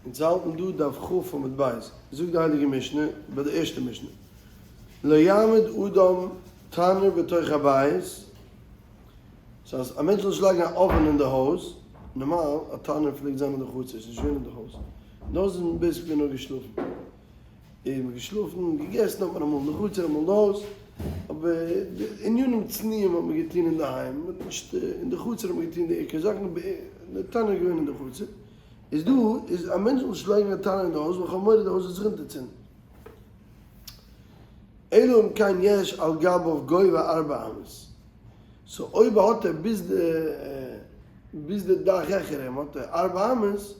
אונז האלטן דא דף כ עמוד ב', זאגט די הייליגע משנה ביי די ערשטע משנה, לא יעמיד אדם תנור בתוך הבית, ס'הייסט א מענטש זאל נישט לייגן א אווען אין די הויז, נארמאל א תנור פלעגט זיין אין די חצר, ס'איז נישט געווען אין די הויז, אין די הויז איז מען basically נאר געשלאפן, און מ'האט געשלאפן און געגעסן האט מען אמאל אין די חצר אמאל אין די הויז, אבער די ענינים צנועים האט מען געטון אינדערהיים, מ'האט נישט, אין די חצר האט מען געטון די עיקר זאכן, די תנור איז געווען אין די חצר. איז דא איז א מענטש זאל נישט לייגן א תנור אין די הויז ווייל כ'האב מורא די הויז וועט זיך אונטערצינדן. אלא אם כן יש על גביו גובה ארבע אמות. so אויב האט ער ביז די ביז די דאך העכער אים האט ער ארבע אמות,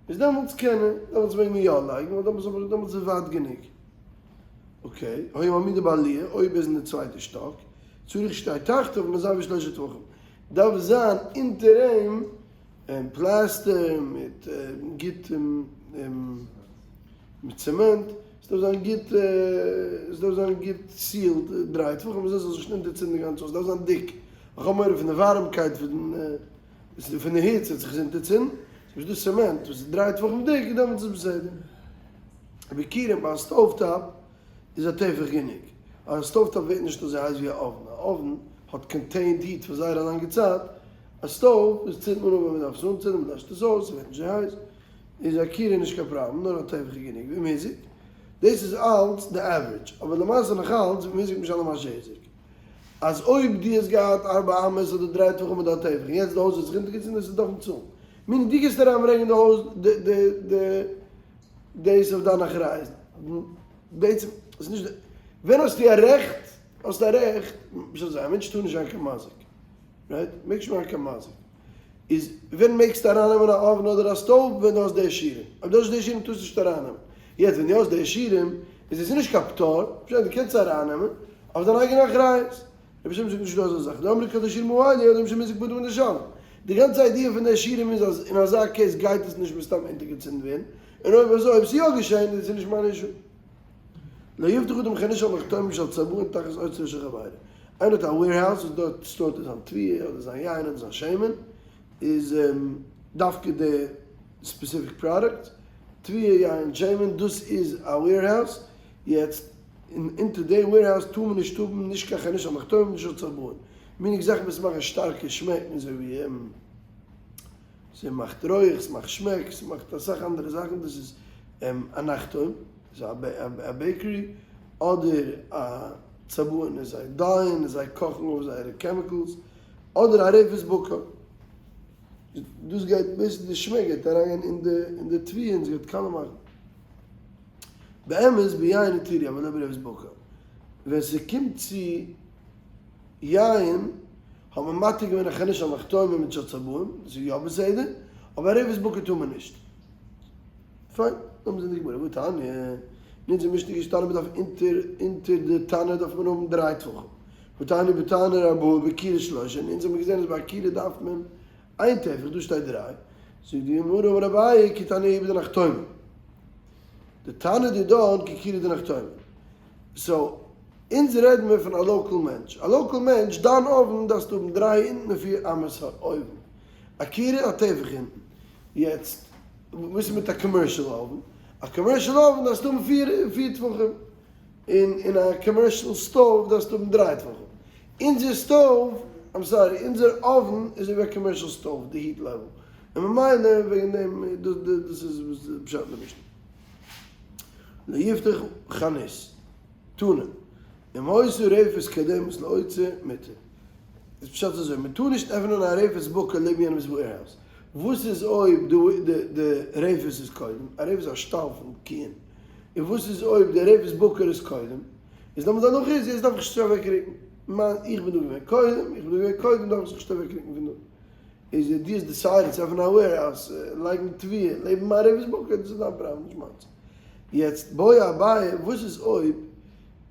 איז דעמאלטס קען ער, דעמאלטס מעג מען יא לייגן ווייל דעמאלטס האב איך דעמאלטס איז ווייט גענוג. okay, היה מעמידו בעליה, אויב איז אין די צווייטע שטאק, צריך שתהא תחתיו מזווית שלושה טפחים, דארף זיין אונטער אים און פלעסטער מיט גוט מיט צעמענט, עס דארף זיין גוט עס דארף זיין גוט sealed דריי טפחים אזוי ס'זאל זיך נישט אונטערצינדן די גאנצע הויז, עס דארף זיין דיק, איך האב מורא פון די ווארעמקייט פון פון די היץ וועט זיך עס אונטערצינדן, ס'איז נישט דא צעמענט וואס איז דריי טפחים דיק דעמאלטס איז בסדר. ובכירים ביי א stove top איז א טפח גענוג. א stove top ווערט נישט אזוי הייס ווי א אויוון, א אויוון האט contained heat פאר זייער א לאנגע צייט, א stove וואס צינדט מען אן ווען מען דארף עס אנצינדן, מען לעשט עס אויס, ס'ווערט נישט אזוי הייס, איז א כירה נישט קיין פראבלעם, נאר א טפח איז גענוג, ואם הזיק, דאס איז אלץ די average, אבער למעשה נאך אלץ ואם הזיק משלם מה שהזיק. אז אויב דו האסט געהאט ארבע אמות אדער דריי טפחים אדער א טפח און יעצט די הויז האט זיך אונטערגעצינדן וועסטו דארפן צאלן. meaning דו גייסט אריינברענגען די הויז די די די דאס אויף דיין אחריות. בעצם איז נישט די ווען האסטו א רעכט האסטו א רעכט נישט אזוי א מענטש טאר נישט זיין קיין מזיק right מעג נישט מאכן קיין מזיק איז ווען מעגסטו ארייננעמען א אויוון אדער א stove ווען דו האסט די שיעורים אויב דו האסט נישט די שיעורים טארסטו נישט ארייננעמען יעצט ווען דו האסט די שיעורים איז עס נישט קיין פטור פשט דו קענסט ארייננעמען אויף דיין אייגענע אחריות רבי שמעון זאגט נישט דא אזא זאך, דאמרי כל דשיעורים האלה אדם שמזיק פטור מתשלום. די גאנצע idea פון די שיעורים איז אז אין אזא case גייט עס נישט מסתם אונטערגעצינדן ווערן, און אויב אזוי אויב ס'איז יא געשען איז עס נישט מיין issue. לא יפתח אדם חנות של נחתומים של צבעים תחת אוצרו של חברו. איינער האט א warehouse וואס דארט store ט ער זיין תבואה אדער זיין יין אדער זיין שמן, איז דווקא די specific product, תבואה יין שמן, דאס איז א warehouse, יעצט און אונטער די warehouse טאר מען נישט האבן נישט קיין חנות של נחתומים נישט של צבעים, meaning זאכן וואס מאכן שטארקע שמעקן אזוי ווי ס'מאכט רויעך, ס'מאכט שמעק, ס'מאכט אסאך אנדערע זאכן, דאס איז א נחתום, איז א bakery, אדער א צבען איז זיי dye ען, זיי קאכן אויף זייערע chemicals, אדער א רפת בקר, דאס גייט בעצם די שמעק גייט אריין אין די אין די תבואה און ס'גייט קאלע מאכן. באמת ביין התירו אבל לא ברפת בקר, ווען ס'קומט צו יין האט מען מתיר געווען א חנות של נחתומים מיט של צבעים, דאס איז יא בסדר, אבער א רפת בקר טאר מען נישט. פיין, לאמיר זען די גמרא, והתניא, אין אונזער משנה איז געשטאנען מ'דארף אונטער אונטער די תנור דארף מען האבן דריי טפחים, והתניא בתנור ארבעה בכירה שלושה, און אונז האבן געזען אז ביי א כירה דארף מען איין טפח, דא שטייט דריי, זאגט די גמרא אמר אביי כי תניא ההיא בדנחתומים, דתנור דידן ככירה דנחתומים, so אונז רעדן מיר פון א local מענטש, א local מענטש דיין אויוון דארפסטו האבן דריי אונטן און פיר אמות אויבן, א כירה א טפח אונטן, יעצט וואס איז מיט א commercial אויוון, א commercial אויוון דארפסטו האבן פיר פיר טפחים, און אין א commercial stove דארפסטו האבן דריי טפחים. אונזער stove, I'm sorry, אונזער אויוון איז אזוי ווי א commercial stove, די heat level, און ממילא וועגן דעם, דאס איז וואס די פשט אין די משנה. לא יפתח חנות, תנא, אם היתה רפת קודמת לאוצר מותר. איז פשט אזוי, מען טאר נישט עפענען א רפת בקר לעבן יענעמ'ס warehouse. וואס איז אויב די רפת איז קודם? א רפת איז א שטאל פון קיען. און וואס איז אויב די רפת בקר איז קודם? איז לאמיר די הנחה איז יעצט דארף איך נישט אוועקרוקן, מיין איך בין דא געווען קודם, איך בין דא געווען קודם דארף איך זיך נישט אוועקרוקן פון דא. איז דו האסט decided צו עפענען א warehouse, לייגן תבואה לעבן מיין רפת בקר, דאס איז דיין פראבלעם נישט מיינס. יעצט בעי אביי וואס איז אויב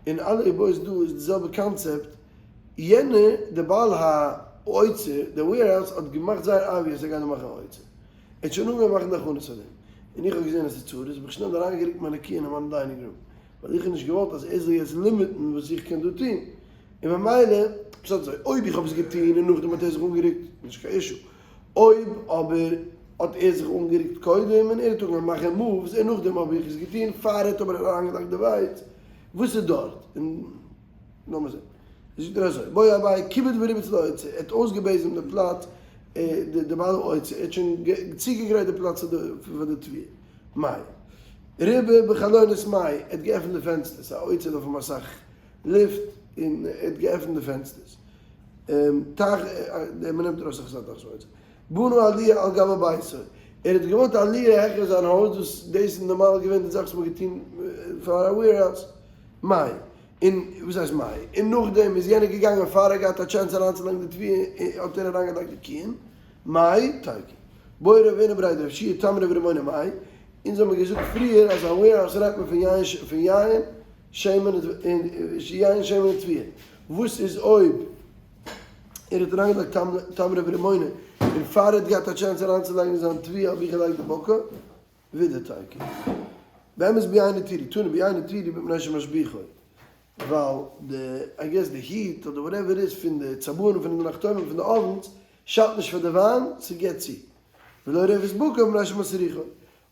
אין אלע איבעיות דא איז די זעלבע קאנצעפט, יענער די בעל האוצר, די warehouse האט געמאכט זייער obvious ער גייט דא מאכן א אוצר, ער האט שוין אנגעהויבן מאכן די הכנות פאר דעם, און איך האב געזען אז ס'איז צרות, האב איך שנעל אריינגערוקט מיינע קיען אין מיין dining room, ווייל איך האב נישט געוואלט אז ער זאל יעצט limit ן וואס איך קען דא טון, און ממילא, פשט אזוי, אויב איך האב עס געטון און נאכדעם האט ער זיך אנגערוקט, נישט קיין issue, אויב אבער. האט ער זיך אנגערוקט קודם און ער האט אנגעהויבן מאכן moves און נאכדעם האב איך עס געטון פאר ער האט אבער אריינגעלייגט די ווייץ, וואס איז דארט? און לאמיר זען. זאגט ער אזוי, בעי אביי כיבד וריבץ לאוצר, ער האט אויסגעבעזעמט די פלאץ, די בעל האוצר, ער האט שוין צוגעגרייט די פלאץ פאר די תבואה. מאי. ריבה בחלונות מאי, ער האט געעפנט די פענסטערס, א אוצר דארף האבן אסאך לופט, און ער האט געעפנט די פענסטערס. תח, מען נעמט ארויס אסאך זאכן פון אוצר. בנה עליה על גבי ביתו, ער האט געבויט א עליה העכער זיין הויז, וואס דאס איז נארמאל געווען די זאך וואס מען האט געטון פאר א warehouse. מאי. און וואס הייסט מאי? און נאכדעם איז יענער געגאנגען פאר ער האט געהאט א chance אריינצולייגן די תבואה האט ער אריינגעלייגט די קיען. מאי? תיקו. בעי רב הונא בריה דרב יהושע תמרי ורימוני מאי? אונז האבן געזאגט פריער אז א warehouse רעדט מען פון יין פון יין שמן און יין שמן און תבואה. וואס איז אויב ער האט אריינגעלייגט תמרי ורימוני און פאר ער האט געהאט א chance אריינצולייגן זיין תבואה האב איך געלייגט די בקר? ווידער תיקו. באמת ביין התירו, תנא ביין התירו מפני שמשביחו. ווייל די, I guess די heat אדער whatever איז פון די צבעים פון די נחתומים פון די ovens שאדט נישט פאר די וויין, ס'געט צו. ולא רפת בקר מפני שמסריחו.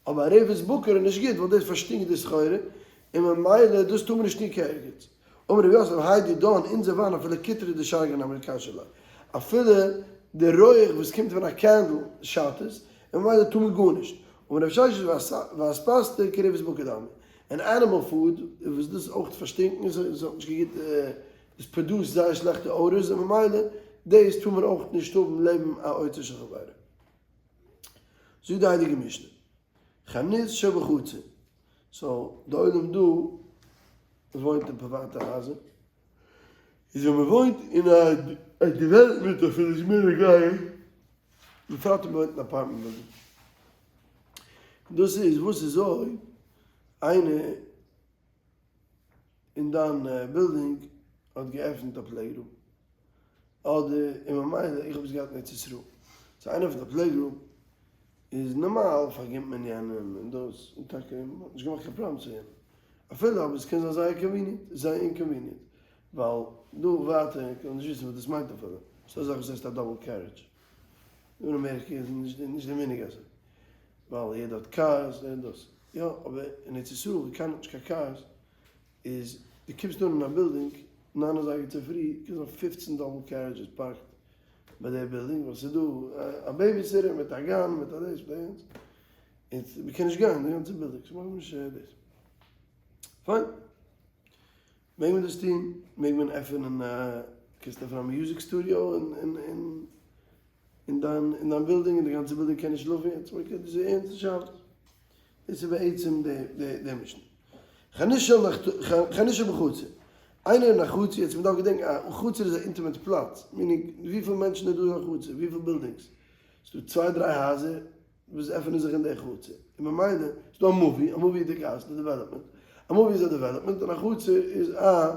אבער א רפת בקר איז נישט גוט ווייל דאס פארשטינקט די סחורה, און ממילא דאס טאר מען נישט טון קיין ערגעץ. אמר רב יוסף האי דידן אונזער וויין אפילו קוטרא דשרגא נמי קשי ליה. אפילו די רויעך וואס קומט פון א candle שאדט עס, און ממילא טאר מען גארנישט. אמר רב ששת ואספסתא כרפת בקר דמי. און animal food וואס דאס אויך פארשטינקן עס האט נישט קיין גוטע עס produce ט זייער שלעכטע odors און ממילא דאס טאר מען אויך נישט האבן לעבן א אוצר של חברו. זאגט די הייליגע משנה חנות שבחצר so די עולם דא וואוינט אין פריוואטע הייזער איז ווען מען וואוינט אין א development אפילו איז מער נוגע בפרט אויב מען וואוינט אין apartment building. דאס איז וואס איז אויב איינער אין דיין בילדינג האט געעפנט א playgroup אדער און ממילא איך האב עס געהאט אין ארץ ישראל so איינער פון די playgroup איז נארמאל פארגינט מען יענעם און דאס און טאקע מען האט נישט געמאכט קיין פראבלעם צו יענעם אפילו אבער עס קען זיין זייער convenient זייער inconvenient ווייל דא ווייטער איך וויל נישט וויסן וואס דאס מיינט אפילו ס'דא אזאך וואס הייסט א double carriage דא אין אמעריקע איז נישט די מנהג אזוי ווייל יעדער האט cars און דאס יא אבער אין ארץ ישראל ווי קיינער האט נישט קיין cars איז דו קומסט אן אין א בילדינג ניין אזייגער צופרי קען זיין פופצן double carriages parked ביי די בילדינג ווייל ס'איז דא א babysitter מיט א גן מיט א דאס מיט א יענץ און מ'קען נישט גיין די גאנצע בילדינג ס'מאכט נישט דאס פיין מעג מען דאס טון? מעג מען עפענען א קענסט עפענען א music studio אין אין אין דיין אין דיין בילדינג און די גאנצע בילדינג קען נישט שלאפן יעצט okay דאס איז ערנסטע שאלות דאס איז בעצם די די די משנה חנות שבחצר איינער אין א חצר יעצט מען דארף געדענקען א חצר איז א intimate פלאץ meaning וויפיל מענטשן איז דא אין א חצר וויפיל buildings ס'דא צוויי דריי הייזער וואס עפענען זיך אין די חצר, און ממילא איז דא א מבוי, א מבוי איז די גאס, די development, א מבוי איז א development און א חצר איז א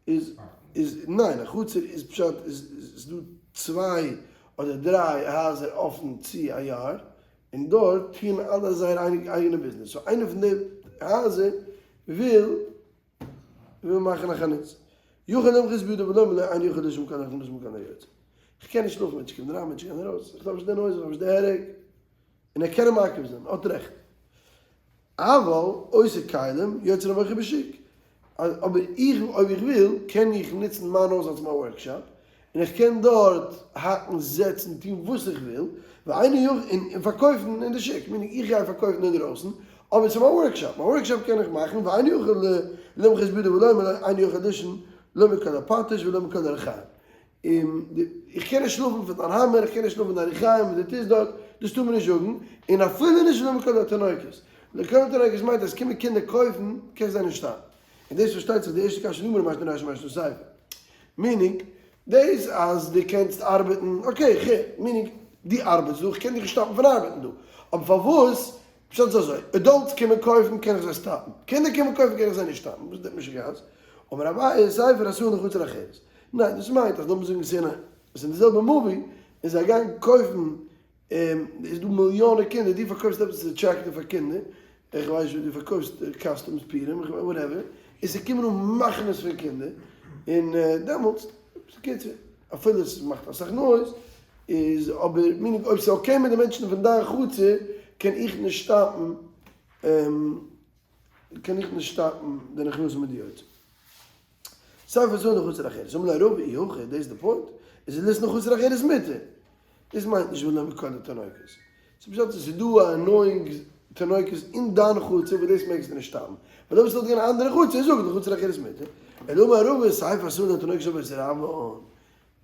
איז איז ניין א חצר איז פשט איז איז דא צוויי אדער דריי הייזער אפן צו א yard, און דארט טוען אלע זייער אייגענע ביזנעס, so איינער פון די הייזער וויל וויל מאכן א חנות. יכול למחות בידו ולומר לו איני יכול לישון מכאן הנכנס ומכאן היוצא. איך קען נישט שלאפן מענטשן קומען אריין מענטשן גייען ארויס, איך דארף נישט די noise איך דארף נישט די הרג. און ער קען אים מעכב זיין, האט רעכט. אבל עושה כלים יוצא ומוכר בשוק. אבער איך אויב איך וויל קען איך נוצן מיין הויז אלס מיין workshop, און איך קען דארט האקן, זעצן, טון וואס איך וויל, ואינו יכול, און פארקויפן אין די שוק, meaning איך גיי פארקויפן אינדרויסן, אבער ס'איז מיין workshop, מיין workshop קען איך מאכן, ואינו יכול למחות בידו ולומר איני יכול לישון לא מקול הפטיש ולא מקול הריחיים. און איך קען נישט שלאפן פון דיין האמער, איך קען נישט שלאפן פון דיין ריחיים וואס דו טוסט דארט, דאס טאר מען נישט זאגן, און אפילו נישט ולא מקול התינוקות. לקול התינוקות מיינט אז קומען קינדער קויפן, קענסט זיי נישט שטארבן. און דאס פארשטייט זיך די ערשטע קשיא אין גמרא מאכט רשי משנה ספר. meaning, דאס אז דו קענסט ארבעטן, okay, כ'הער, meaning, דו ארבעטסט דא, כ'קען דיך נישט סטאפן פון ארבעטן דא. אבער פארוואס, פשט איז אזוי, adults קומען קויפן קען איך זיי סטאפן, קינדער קומען קויפן קען איך זיי נישט סטאפן, וואס איז די משוגעת? אמר אביי, סיפא עשאן לחצר אחרת. ניין, דאס מיינט אז לאמיר זאגן ס'איז אין די זעלבע מבוי, און זיי גייען קויפן איז דא מיליאנען קינדער, דו פארקויפסט עפעס attractive פאר קינדער, איך ווייס נישט וואס דו פארקויפסט, costumes פורים, איך ווייס whatever, און ס'קומען אן מחנות פון קינדער, און דעמאלטס, בקיצור, אפילו עס מאכט אסאך noise. איז אבער meaning אויב ס'איז okay מיט די מענטשן פון דיין חצר קען איך נישט סטאפן קען איך נישט סטאפן די נכנסים מיט די יוצאים. סיפא אסאוה לחצר אחרת, אמר ליה רבא אי הכי, דאס איז די point, איז ליתני לחצר אחרת מותר. דאס מיינט נישט ולא מכל התינוקות. ס'איז פשט אז ס'איז דא א annoying תינוקות אין דיין חצר וואס דאס מעגסטו נישט סטאפן. ווייל אויב ס'וואלט געווען א אנדערע חצר זאג לחצר אחרת מותר. אלא אמר רבא סיפא אסאוה לתינוקות של בית רבן.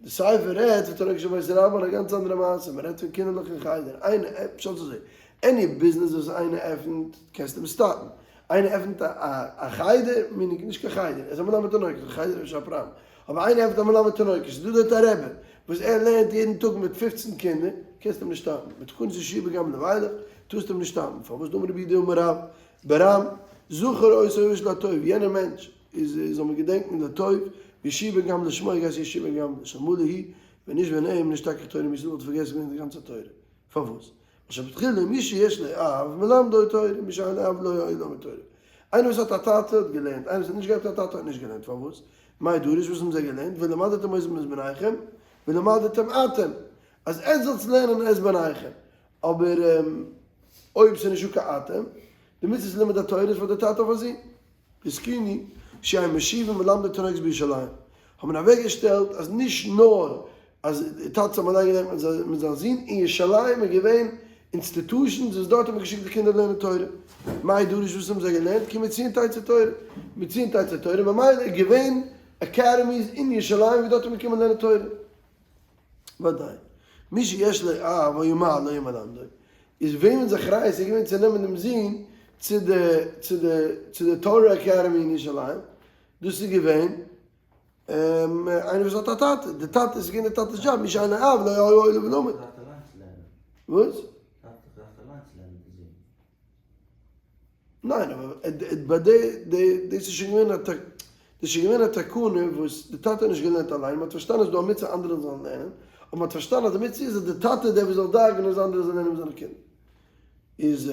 די סיפא רעדט פון תינוקות של בית רבן א גאנץ אנדערע מעשה, מען רעדט פון קינדערלעך אין חדר, איינער עפ פשט אזוי, any business וואס איינער עפענט קענסטו אים סטאפן, איינער עפענט א חדר, meaning נישט קיין חדר, ער איז א מלמד תינוקות, א חדר איז נישט א פראבלעם, אבער איינער עפענט א מלמד תינוקות, איז דא דארט א רבי וואס ער לערנט יעדן טאג מיט 15 קינדער, קענסטו אים נישט סטאפן, מתקנת ישיבה גם לוויילך, טארסטו אים נישט סטאפן, פארוואס דאמר רבי יהודה אמר רב ברם, זכור אותו האיש לטוב, יענער מענטש איז זאל מען געדענקן לטוב, וישיבה גם לשמו גייסט ישיבה גם לשלמלא היא, ווען נישט ווען אים נשתכח תורה מישראל וואלט פארגעסן געווען די גאנצע תורה. פארוואס? ווייל שבתחילה מי שיש לו אב מלמדו תורה מי שאין לו אב לא היה לומד תורה. איינער וואס האט א טאטע האט געלערנט, איינער וואס האט נישט געהאט א טאטע האט נישט געלערנט, פארוואס? מאי דרוש וואס האבן זיי געלערנט? ולמדתם אותם את בניכם ולמדתם אתם, אז עטס זאלטס לערנען את בניכם, אבער אויב ס'איז נישטא קיין אתם, די מצוות לימוד התורה איז פאר די טאטע אויף א זון. התקינו שיהיו מושיבין מלמדי תינוקות בירושלים האבן אוועקגעשטעלט אז נישט נאר אז די טאטעס האבן אליין געלערנט מיט זיין זון, אין ירושלים איז געווען institutions וואס דארט האט מען געשיקט די קינדער לערנען תורה. מאי דרוש וואס האבן זיי געלערנט? כי מציון תצא תורה. מציון תצא תורה ממילא איז געווען academies אין ירושלים ווי דארט האט מען געקומען לערנען תורה. ודאי. מי שיש לו אב היה מעלו ומלמדו, איז וועמענס אחריות איז געווען צו נעמען דעם זון צו די צו די צו די תורה academy אין ירושלים, דאס איז געווען איינער וואס האט א טאטע, די טאטע איז געווען די טאטע'ס דזשאב, מי שאין לו אב לא היה עולה ולומד. וואס? ניין אבער ביי די די דאס איז שוין געווען א דאס איז שוין געווען א תקנה וואס די טאטע האט נישט געלערנט אליין, מען האט פארשטאנען אז ס'דא א מצוה אנדערע זאלן לערנען, אבער מען האט פארשטאנען אז די מצוה איז אז די טאטע איז דער וואס זאל דאגה'ן אז אנדערע זאלן לערנען מיט זיינע קינדער. איז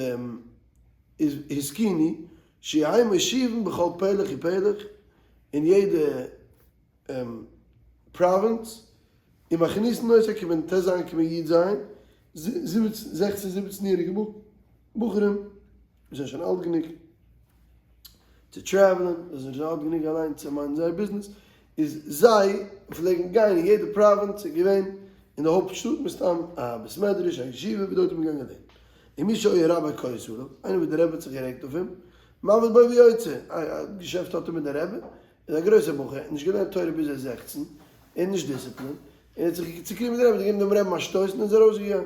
איז התקינו שיהיו מושיבין בכל פלך ופלך אין יעדע province, און מכניסין אותו כבן ט"ז כבן י"ז, 17 זיבעצן יעריגע בחורים זענען שוין אלט גענוג צו travel ען, זיי זענען שוין אלט גענוג אליין צו mind ן זייער ביזנעס, איז זיי פלעגן גיין אין יעדע province, איז געווען אין די הויפט שטאט מסתם א בית מדרש, א ישיבה, ווי דארט איז מען געגאנגען לערנען. און מי שהיה רבו כועס עליו, איינער וואס דער רבי האט זיך גערעגט אויף אים, מעביר בו ויוצא, א געשעפט האט ער מיט דער רבי, איז א גרויסער בחור, האט נישט געלערנט תורה ביז ער איז 16, ער איז נישט דיסציפלין, ער האט זיך צוקריגט מיט די רבי, האט געגעבן דעם רבין א שטויס און איז ארויסגעגאנגען.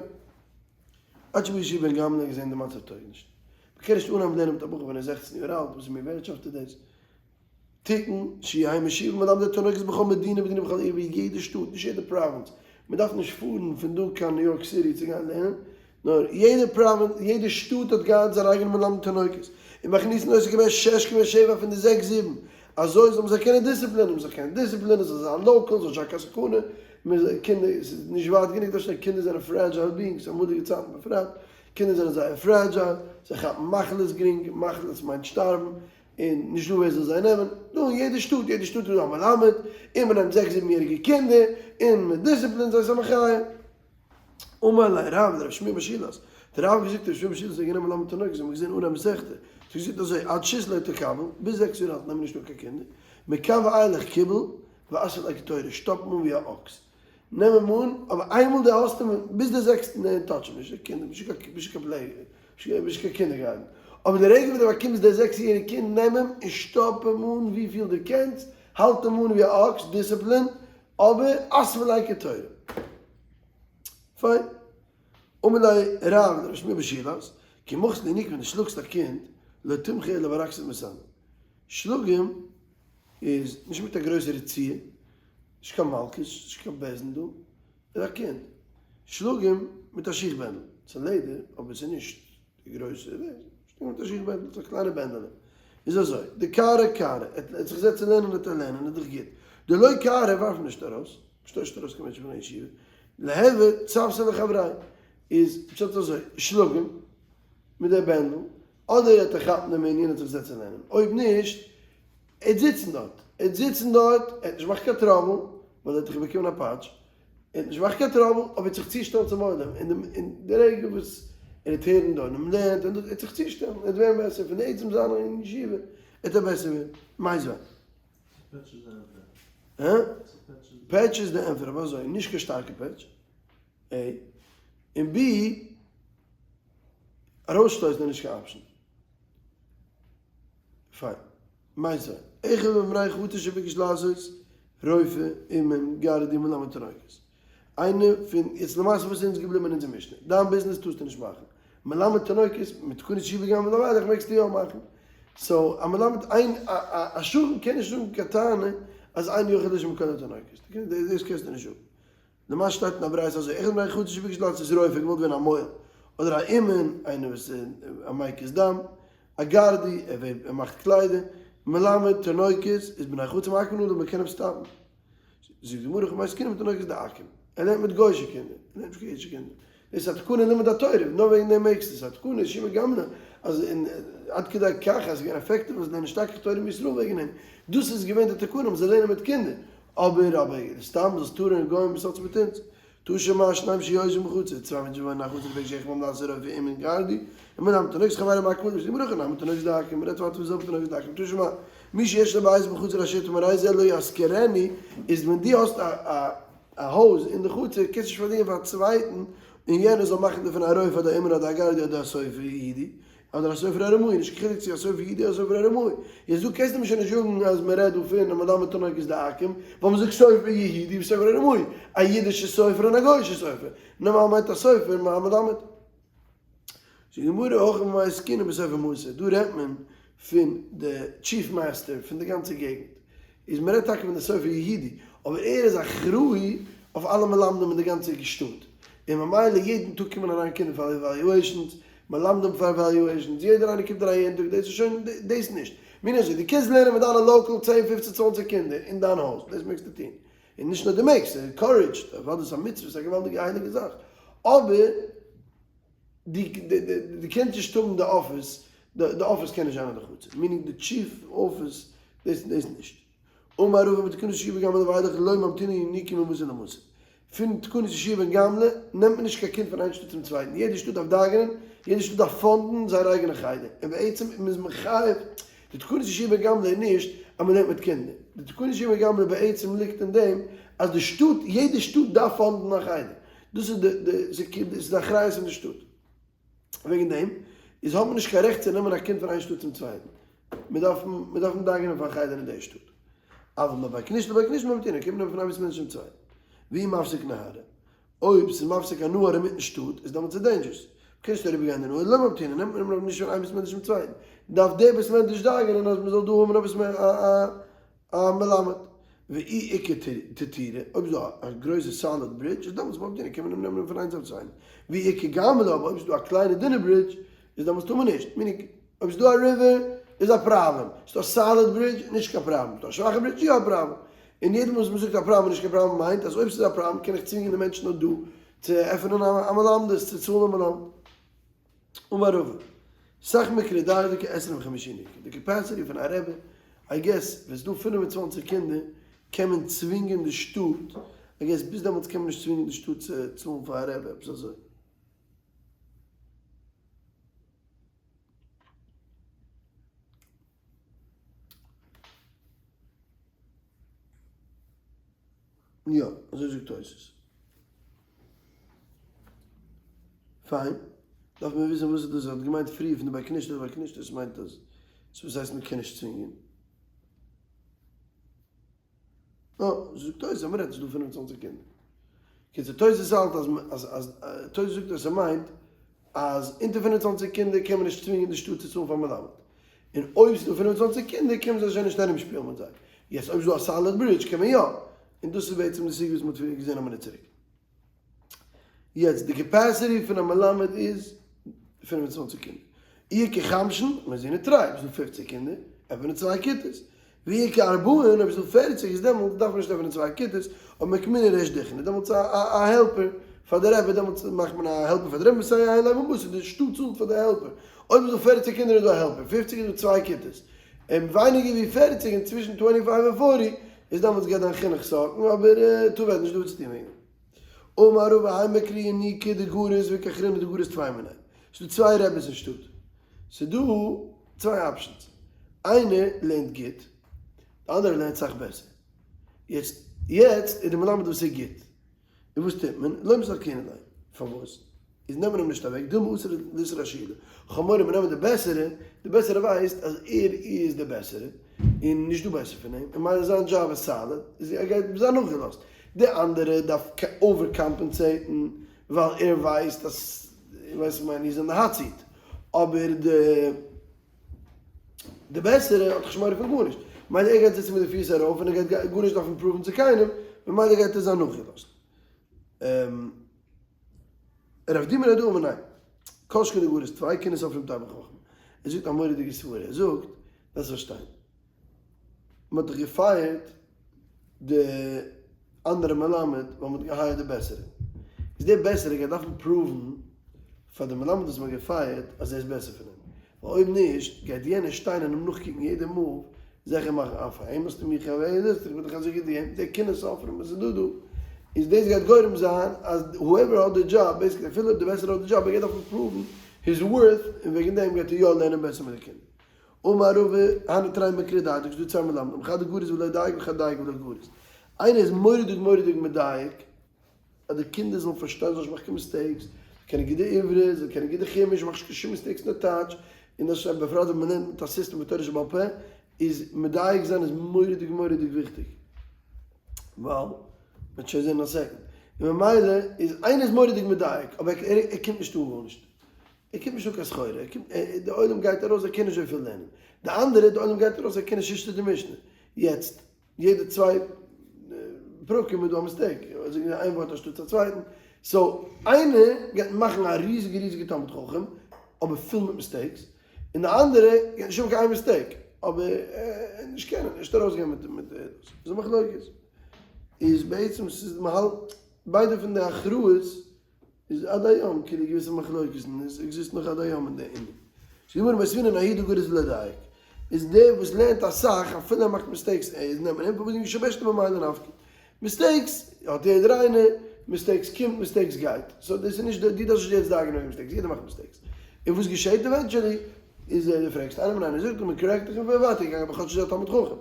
עד שבא יהושע בן גמלא האט געזען די מצב טויג נישט. מען קען נישט אנהייבן לערנען מיט א בחור ווען ער איז 16 יאר אלט, וואס איז מין ווערטשאפט איז דאס? תיקן שיהיו מושיבין מלמדי תינוקות בכל מדינה ומדינה בכל עיר ווי יעדע שטאט, נישט יעדע province, מען דארף נישט פארן פון דא קיין ניו יארק סיטי צו גיין לערנען, נאר יעדע province, יעדע שטאט האט געהאט זיין אייגענע מלמד תינוקות, און מכניסין אותו כבן שש כבן שבע פון די זעקס זיבן, אזוי זאל מען זיך קענען דיסציפלינען, מען זאל קענען דיסציפלינען, זאל זיין local, זאל נישט זיין קיין סכנה, מען זאל קינדער, עס איז נישט ווייט גענוג דארט שטיין, קינדער זענען fragile beings, אמאליגע צייטן בפרט, קינדער זענען זייער fragile, זיי כאפן מחלות גרינג, מחלות מיינט שטארבן, און נישט דא ווער זאל זיי נעמען, דא אין יעדע שטאט, יעדע שטאט איז דא א מלמד, און מען נעמט זעקס זיבן יעריגע קינדער, און מען דיסציפלינט זיי, ס'איז א מחיה. אמר ליה רב לרב שמואל בר שילת, דער רב האט געזאגט רב שמואל בר שילת האט גענומען מלמד תינוקות, זיי האבן געזען אן א מסכתא, האט ער געזאגט אזוי, עד שית לא תקבל, ביז זעקס יאר אלט נעמען נישט אן קיין קינדער, מכאן ואילך קיבל, ואתיב ליה כתורא, שטאפ אים אן ווי א אקס, נעם אים אן, אבער איינמאל דו האסט אים, ביז די זעקסטן דען touch אים נישט, די קינד, נישט קיין play, נישט קיין קינדערגארטן, אבער די רגע וואס דו באקומסט די זעקס יעריג קינד, נעם אים און שטאפ אים אן וויפיל דו קענסט, האלט אים אן ווי א אקס, דיסציפלין, אבער אתיב ליה כתורא. פיין. אמר ליה רב לר' שמואל בר שילת, כי מחית לינוקא ווען דו שלאגסט א קינד, לא תמחיה אלא ברקסת מסנן. שלאג אים איז נישט מיט א גרויסע רצועה, נישט קיין מלקות, נישט קיין בית דין דא, איז א קינד. שלאג אים מיט א שיך בענדל, ס'איז לעדער אבער ס'איז נישט די גרויסע, שלאג אים מיט א שיך בענדל, ס'איז א קליינע בענדעלע. איז אזוי, דקרי קרי, ער האט זיך געזעצט צו לערנען וועט ער לערנען, איז דאך גוט. דלא קרי ווארף אים נישט ארויס, שטויסט ארויס קיין מענטש פון א ישיבה, ליהוי צוותא לחבריה, איז פשט אזוי, שלאג אים מיט די בענדל, אדער ער וועט ער כאפן דעם ענין און זיך זעצן לערנען, אויב נישט, ער וועט זיצן דארט, ער וועט זיצן דארט, ער וועט נישט מאכן קיין trouble, ווייל ער האט דאך באקומען א פאטש. ער האט נישט געמאכט קיין trouble, אבער ער האט זיך צושטעלן צום עולם, און די רגע וואס ער וועט הערן דא און מ'לערנט און דאס, ער וועט זיך צושטעלן, ער וועט ווערן בעסער, פון די עצם זיין אין ישיבה וועט ער בעסער ווערן. מיי זיין. פעטש איז די ענטפער. הא? פעטש איז די ענטפער, אבער אזוי, נישט קיין שטארקע פעטש, A, און B, ארויסשטויסן איז נישט קיין option. פיין. מיי זיין. אחד מבני חצר שביקש לעשות רופא אומן גרדי מלמד תינוקות. איינער פון, יעצט למעשה וואס איז אונז געבליבן אין אונזער משנה? דיין ביזנעס טארסטו נישט מאכן. מלמד תינוקות מיט תקנות ישיבה גמלא ואילך מעגסטו יא מאכן. so א מלמד איין א שכן קען נישט זאגן קיין טענה אז אין יכול לישון בכל התינוקות. דאס קענסטו נישט זאגן. למעשה שטייט אין א ברייתא אזוי, אחד מבני חצר שביקש לעשות רופא געוואלט ווערן א מוהל, אדער א אומן, איינער וואס איז א מקיז דם, א גרדי, ער וועבט ער מאכט קליידער, מלמד תינוקות, איז בני חצר מעכבין עליו, מען קען אים stop ן. זאגט די גמרא הכא במאי עסקינן בתינוקות דעכו"ם, ער לערנט מיט גוי'אישע קינדער, ער לערנט נישט קיין אידישע קינדער, דאס איז א תקנה אין לימוד התורה, נאר וועגן דעם מעגסטו, ס'איז א תקנה ישיבה גמלא, אז אין עד כדי כך אז ס'איז געווען effective אז נשתכח תורה מישראל וועגן דעם, דאס איז געווען די תקנה, מ'זאל לערנען מיט קינדער, אבער אבער סתם זאלסט טארען און גוים וואס האט צו מיט אונז? תא שמע שניים שיושבים בחצר, צוויי מענטשן וואוינען אין א חצר וביקש אחד מהם לעשות רופא אומן גרדי, ומלמד תינוקות חברו מעכבין עליו, זאגט די גמרא הכא נמי תינוקות דעכו"ם, מ'רעדט ווייטער פון זעלבע תינוקות דעכו"ם, תא שמע מי שיש לו בית בחצר השותפים הרי זה לא ישכירנו, איז ווען דו האסט א א הויז אין די חצר קענסטו נישט פארדינגען פאר א צווייטן און יענער זאל מאכן דערפון א רופא אדער אומן אדער א גרדי אדער א סופר יהודי, אדער א סופר ארמאי, נישט קיין חילוק צו א סופר יהודי אדער א סופר ארמאי. יעצט דא קענסטו מיר שוין נישט זאגן אז מען רעדט דא פון א מלמד תינוקות דעכו"ם, ווייל מען זאגט סופר יהודי וסופר ארמאי, א אידישע סופר און א גוי'אישע סופר. נארמאל מיינט א סופר א מלמד. זאגט די גמרא הכא במאי עסקינן בסופר מסור, דא רעדט מען פון די chief master פון די גאנצע געגנט, איז מען רעדט טאקע פון די סופר יהודי, אבער ער איז אחראי אויף אלע מלמדים אין די גאנצע שטאט, און ממילא יעדן טאג קומען אריין קינדער פאר evaluations, מלמדים פאר evaluations, יעדער איינער קומט אריין יעדן טאג, דאס איז שוין דאס נישט, מין אזוי, דו קענסט לערנען מיט דיינע local צען פופצן צוואנציג קינדער אין דיין הויז, דאס מעגסטו טון, און נישט נאר דו מעגסט, ס'איז encouraged, אוודאי ס'איז א מצוה, ס'איז א געוואלדיגע הייליגע זאך, אבער דו דו קענסט נישט האבן די אפיס, די אפיס קען נישט זיין אין די חצר, meaning די chief office, דאס דאס נישט. אמר רבא בתקנת יהושע בן גמלא ואילך לא ממתינין יניקה ממסור למסור. פון תקנת יהושע בן גמלא נעמט מען נישט קיין קינד פון איין שטאט צום צווייטן, יעדע שטאט דארף דאגה'נען, יעדע שטאט דארף fund ן זייער אייגענע חדר, און בעצם איז מען מחייב, די תקנת יהושע בן גמלא איז נישט אז מען לערנט מיט קינדער, די תקנת יהושע בן גמלא בעצם ליגט אין דעם אז די שטאט, יעדע שטאט דארף fund ן א חדר, דאס איז די די איז די אחריות פון די שטאט, וועגן דעם איז האט מען נישט קיין רעכט צו נעמען א קינד פון איין שטאט צום צווייטן, מען דארף מען דארף דאגה'נען פאר א חדר אין די שטאט. אבל מבי כנישתא לבי כנישתא ממתינין, קען מען נעמען פון איין בית מדרש צום צווייטן. ואי מפסיק נהרא. אויב ס'איז מפסיק א נהר אינמיטן שטאט איז דעמאלטס איז dangerous. מ'קען נישט אריבערגיין די נהר, לא ממתינין, נעמט מען אים נישט פון איין בית מדרש צום צווייטן. דארף דער בית מדרש דאגה'נען אז מ'זאל דא האבן עפעס א מלמד. ואי איכא תיתורא, אויב איז דא א גרויסע solid bridge איז דעמאלטס ממתינין, קען מען אים נעמען פון איינס אויף צווייטן. ואי איכא גמלא, אבער אויב איז דא א קליינע דינע ברידזש איז דעמאלטס טאר מען נישט. meaning אויב ס'איז דא א river איז א פראבלעם, ס'איז דא א solid bridge נישט קיין פראבלעם, ס'איז דא א שוואכע ברידזש יא א פראבלעם. און יעדע מאל וואס מ'זאגט א פראבלעם נישט קיין פראבלעם מיינט אז אויב ס'איז א פראבלעם קען איך צווינגען די מענטשן נאר דא צו עפענען א מלמדות, צו צאלן א מלמד. אמר רבא, סך מקרי דרדקי עשרים וחמישה יניקה, די capacity פון א רבי, I guess ווען ס'איז דא 25 קינדער קען מען צווינגען די שטאט, I guess ביז דעמאלטס קען מען נישט צווינגען די שטאט צו צאלן פאר א רבי, עפעס אזוי. יא, אזוי זאגט תוס'. פיין, דארף מען וויסן וואס איז דאס, ער האט געמיינט פריער פון די בי כנישתא לבי כנישתא, עס מיינט אז, וואס הייסט מען קען נישט צווינגען? אה, זאגט תוס' אז מ'רעדט ס'איז דא 25 קינדער. קיצור תוס' האלט אז אז אז תוס' זאגט אז ס'מיינט אז אונטער 25 קינדער קען מען נישט צווינגען די שטאט צו צאלן פאר מלמד. און אויב ס'איז דא 25 קינדער קען מען זיי שוין נישט ארומשפילן מיט זיי. יעצט אויב ס'איז דא א solid bridge קען מען יא. און דאס איז בעצם די סוגיא וואס מ'האט פריער געזען א מינוט צוריק. יעצט די capacity פון א מלמד איז 25 קינדער. אי איכא חמשין, מזינין תרי, אויב ס'איז דא 50 קינדער, עפענען צוויי כיתות. ואי איכא ארבעין, אויב ס'איז דא 40 איז דעמאלטס דארף מען נישט עפענען צוויי כיתות, אבער מוקמינן ריש דוכנא, דעמאלטס א helper פאר די רבי, דעמאלטס מאכט מען א helper פאר די רבי, מסייע ליה במסור, די שטאט צאלט פאר די helper. אויב איז דא 40 קינדער איז דא א helper, 50 איז דא צוויי כיתות. און ווייניגער ווי 40 און צווישן 25 און 40 איז דעמאלטס גייט דיין חינוך suck ן, אבער טו וועט נישט דא וואס צו טון וועגן דעם. אמר רבא האי מקרי ינוקא דגריס ואיכא אחרינא דגריס טפי מיניה. ס'דא צוויי רעביס אין שטאט. ס'דא צוויי options. איינער לערנט גוט, די אנדערע לערנט סאך בעסער. יעצט יעצט איז די מלמד וואס איז גוט. און וואס טוט מען? לא מסלקינן ליה. פארוואס? איז נעמט מען אים נישט אוועק, דילמא אתי לאיתרשולי. כ'האב מורא מ'נעמען די בעסערע, די בעסערע ווייסט אז ער איז די בעסערע, און נישט דא בעסער פון אים, און ממילא זיין דזשאב איז solid, איז ער גייט זיין נאכגעלאזט. די אנדערע דארף overcompensate ן, ווייל ער ווייסט אז, ווייסט וואס כ'מיין, איז אין די hot seat. אבער די. די בעסערע האט נישט מורא פון גארנישט, ממילא ער גייט זיצן מיט די פיס ארויף און ער גייט גארנישט דארפן prove ן צו קיינעם, ממילא גייט ער זיין נאכגעלאזט. רב דימי נהרדעא אמר ניין, כל שכן דגריס טפי קנאת סופרים תרבה חכמה. ער זאגט א מורא'דיגע סברה, ער זאגט, דארפסט פארשטיין, מען האט דאך גע fire ט די אנדערע מלמד ווייל מען האט גע hire ט די בעסערע, איז דער בעסערע גייט דארפן prove ן פאר די מלמד וואס מען האט גע fire ט אז ער איז בעסער פון אים, ווייל אויב נישט גייט יענער שטיין און אים נאכקוקן יעדע move זיכער מאכן אה פאר אים האסטו מיך ערוועלט, איך בין דאך אזוי גוט ווי אים, דער קנאת סופרים וואס איז דא דא, איז דאס גייט גורם זיין אז whoever האט די דזשאב, basically אפילו אויב די בעסערע האט די דזשאב, ער גייט דארפן prove ן his worth און וועגן דעם גייט ער יא לערנען בעסער מיט די קינדער. אמר רבא, הני תרי מקרי דדייק, ס'דא צוויי מלמדים, חד דגריס ולא דייק וחד דייק ולא גריס. איינער איז מורא'דיג מורא'דיג מדייק, אז די קינדער זאלן פארשטיין, זאלן נישט מאכן קיין mistakes, זאלן קענען גוט די עברית, זאלן קענען גוט די חומש, מאך נישט קיין שום mistakes אין די טייטש, און דאס איז בפרט ווען מ'לערנט מיט א סיסטעם פון תורה שבעל פה, איז מדייק זיין איז מורא'דיג מורא'דיג וויכטיג. ווייל, מ'וועט שוין זען אין א second. און ממילא איז איינער איז מורא'דיג מדייק, אבער ער קומט נישט אן גארנישט. ער קומט נישט אן קיין סחורה, ער קומט, די עולם גייט ארויס זיי קענען נישט אזויפיל לערנען, די אנדערע, די עולם גייט ארויס זיי קענען שישתא דמשנה, יעצט, יעדע צוויי פרקים איז דא א mistake, זיי זאגן איין ווארט אנשטאטס א צווייטן, so איינער גייט מאכן א ריזיגע ריזיגע תלמיד חכם, אבער פול מיט mistakes, און די אנדערע גייט נישט האבן קיין איין mistake, אבער נישט קענען, נישט ארויסגיין מיט מיט דאס, איז א מחלוקת, איז בעצם ס'איז מ'האלט ביידע פון די הכרעות איז עד היום כאילו געוויסע מחלוקת'ן עס exist נאך עד היום אין די ענין. ס'איז גמרא מתבינן ההוא דגריס ולא דייק איז דער וואס לערנט אסאך אפילו ער מאכט mistakes ער איז נעמט מען אים פארוואס שבשתא ממילא נפקא mistakes האט יעדער איינער mistakes קומט mistakes גייט so דאס איז נישט די דו דארפסט נישט יעצט דאגה'ן וועגן mistakes יעדער מאכט mistakes און וואס געשעט eventually איז דו פרעגסט איינעם און איינער זאגט און מען correct דיך און ווייטער געגאנגען אבער כאטש איז ער א תלמיד חכם.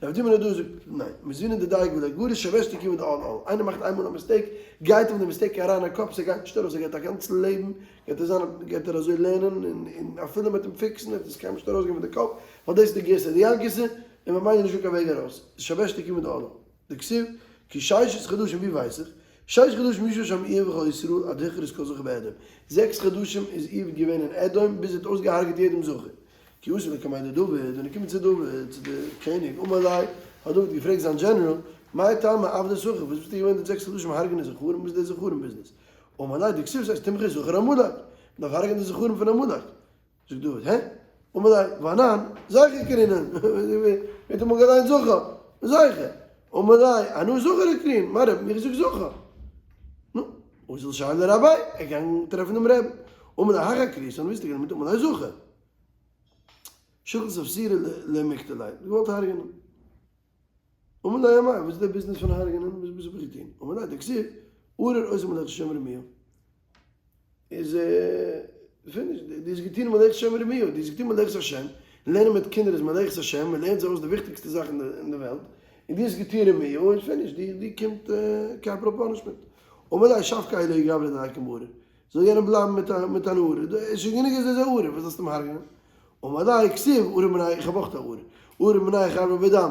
רב דימי נהרדעא זאגט, ניין, מותבינן דדייק ולא גריס שבשתא כיון דעל על, איינער מאכט איינמאל א mistake, גייט אים די mistake אריין אין קאפ, ס'גייט נישט ארויס, ער גייט א גאנץ לעבן גייט ער זיין גייט ער אזוי לערנען, און און אפילו מ'וועט אים fix ן וועט עס קיינמאל נישט ארויסגיין פון די קאפ, ווייל דאס איז די גירסא דינקותא, און ממילא נישטא קיין וועג ארויס, שבשתא כיון דעל על. דכתיב, כי ששת חדשים ווי ווייס איך? שש חדשים ישב שם איוב וכל ישראל עד הכרית כל זכר באדום, זעקס חדשים איז איוב געווען אין אדום ביז ער האט אויסגעהארגעט יעדעם זכר. כי אתא לקמיה דדוד, ווען ער קומט צו דוד, צו די קעניג, אמר ליה, האט דוד געפרעגט זיין דזשענעראל, מאי טעמא עבדת הכי, וואס ביסטו געווען די זעקס חדשים הרג'נען זכרים, וואס איז די זכרים ביזנעס? אמר ליה, דכתיב ס'הייסט תמחה זכר עמלק, מ'דארף הרג'נען די זכרים פון עמלק. זאגט דוד, הע? אמר ליה, ואנן, זכר קרינן, ווער האט אמאל געליינט זכר? זכר. אמר ליה, אנא זכר קרינן, מה רבי מיך זאגט זכר. נו, אזל שאל לרביה, ער געגאנגען טרעפן דעם רבי. אמר ליה, הכי קריתן, ווי האסטו גענומען? אמר ליה, זכר. שקיל ספסירא למקטליה, געוואלט הרג'נען. אמר ליה אמאי, וואס איז דער ביזנעס פון הרג'נען? וואס האב איך געטון? אמר ליה, דכתיב, ארור עושה מלאכת השם רמיה. איז finish, דו האסט געטון מלאכת השם רמיה, דו האסט געטון מלאכת השם, לערנען מיט קינדער איז מלאכת השם, מען לערנט זיי אויס די וויכטיגסטע זאך אין די וועלט, און דו האסט געטון רמיה, און finish, דיר קומט capital punishment. אמר ליה שבקיה לההוא גברא דליקום ארור, זאל יענער בלייבן מיט אן ארור, עס איז שוין גענוג אז ער איז א ארור, וואס זאלסטו אים הרג'נען? אמר ליה כתיב ארור מיניה, איך האב אויך א ארור, ארור מיניה חברו בדם,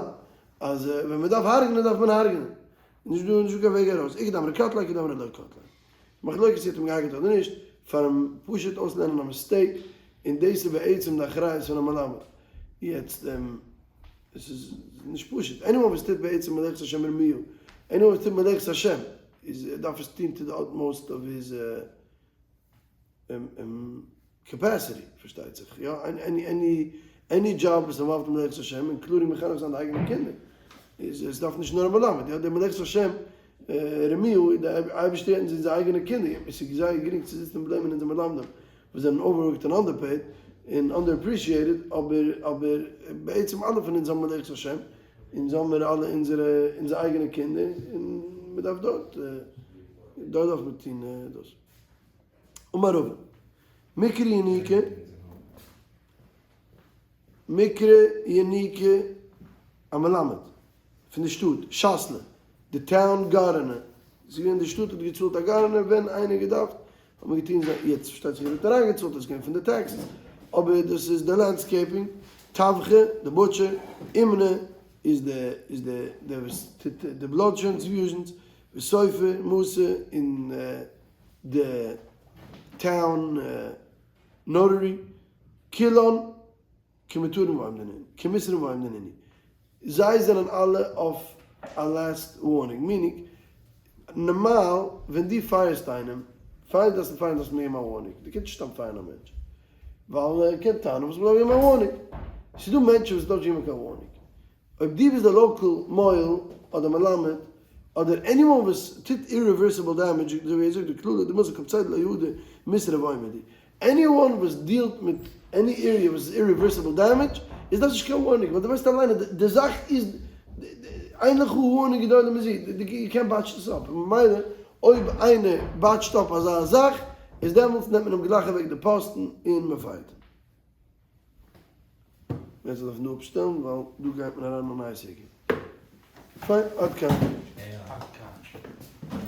אז ווען מען דארף הרג'נען דארף מען הרג'נען, נישט דא נישט דא קיין וועג ארויס, איכא דאמרי קטליה איכא דאמרי לא קטליה. מחלוקת צו האט אים געהארגעט אדער נישט, פארן פשוט אויסלערנען א mistake, און דאס איז בעצם די אחריות פון א מלמד. יעצט, עס איז נישט פשוט, anyone וואס טוט בעצם מלאכת השם רמיה, anyone וואס טוט מלאכת השם, איז ער דארף עס טון to the utmost of his capacity, פארשטייט זיך, יא, any any job וואס involved מלאכת השם, including מחנך זיין די אייגענע קינדער, איז עס דארף נישט נאר א מלמד, יא, די מלאכת השם רמיה, די אייבערשטער הערט אונז אונזער אייגענע קינדער, עס איז זייער גרינג צו זיצן און blame ען אונזער מלמדים וואס זענען overworked און underpaid און underappreciated, אבער אבער בעצם אלע פון אונז האבן מלאכת השם, אונז האבן מיר אלע אונזערע אונזער אייגענע קינדער, און מען דארף דארט. דארט דארף מען טון דאס. אמר רבא, מיקרי יניקה, מיקרי יניקה א מלמד פון די שטאט, שתלא, די town gardener, ס'איז געווען די שטאט האט געצאלט א gardener ווען איינער געדארפט האט מען געטון זיין, יעצט פארשטייט זיך יעדער האט אריינגעצאלט, עס איז געווען פון די taxes, אבער דאס איז די landscaping, טבחא, די butcher, אומנא איז די איז די דער וואס טוט די blood transfusions, וסופר מסי און די town notary, כולן כמותרין ועומדין כמותרין ועומדין נינהו, זיי זענען אלע אויף א last warning, meaning נארמאל ווען דו פייערסט איינעם, פאר דו דארפסט אים פייערן דארפסטו אים געבן א warning, דו קענסט נישט סתם פייערן א מענטש, ווייל ער קען טענה'ן וואס מ'דארף געבן א warning, ס'איז דא מענטשן וואס דארף נישט געבן קיין warning, אויב דו ביסט די local מוהל אדער מלמד אדער anyone וואס טוט irreversible damage, אזוי ווי ער זאגט די קללה דמזיק קופצייט לא יהודה מיסרא ועומדי, anyone וואס דיעלט מיט any area וואס איז irreversible damage איז דאס נישט קיין warning ווייל דו ווייסט אליין אז די זאך איז אין לך warning גדולה מזו, יו קענט botch דאס אפ, ממילא אויב איינער botch ט אפ אזא זאך איז דעמאלטס נעמט מען אים גלייך אוועק די פאסטן און מען פייערט אים. מ'וועט זיך דארפן דא אפשטעלן ווייל דא גייט מען אריין אין א נייע סוגיא. פיין, עד כאן. עד כאן.